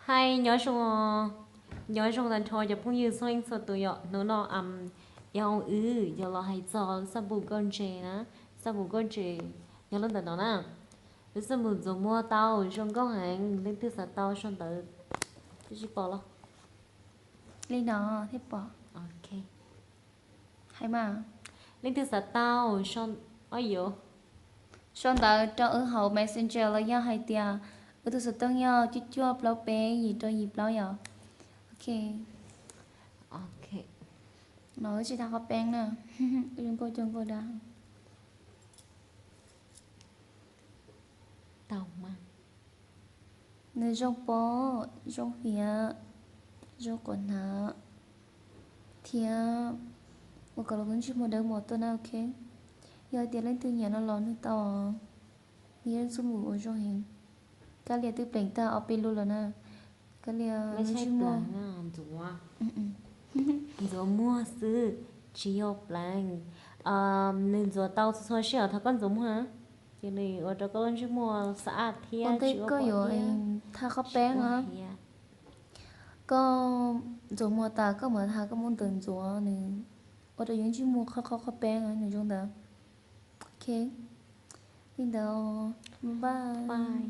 Hais nyob zoo, nyob zoo tag nrho cov phooj ywg txhua leej txhua tus yom. Hnub no yog wb yuav los hais txog xab npum nkauj ntse na, xab npum nkauj ntse yog lub ntawm no na. Lub xab npum ntxuav muag tau zoo nkauj heev, leej twg xav tau sau ntawv. Twb tsis pom los? Li no thiaj pom. Hais mas, leej twg xav tau, o yuav, sau ntawv rau wb hauv Messenger los yog hais tias wb tus xov tooj yog cuaj cuaj plaub peb yim rau yim plaub yom. Ok. No wb tsis tau qhov peeb na. Wb zoo nkauj coj nkauj dag. Tau mas. Nws zoo pob, zoo hiav, zoo quav hnav, thiab ua kom lub ntsej muag dawb mos tuaj na, ok. Yog tias leej twg nyiam no los nug tau. Nws yog xab npum uas zoo heev. Kab lia twb pleev tag ob peb lub lawm na. Kab lia ntsej muag, ntxuav muag xwb, tsis yog pleev. Nws ntxuav tau txhua txhua siab os, thov koj ntxuav muag na. Ces nws ua rau koj lub ntsej muag xa aj thiab ua ntej tsis ua koj yuav thiab tha qhov peeb os. Koj ntxuav muag tas koj mam tha koj muab ntawd ntxuav, nws ua rau yus ntsej muag qhov qhov qhov peeb nws zoo ntawd. Ok, li ntawd, bye bye.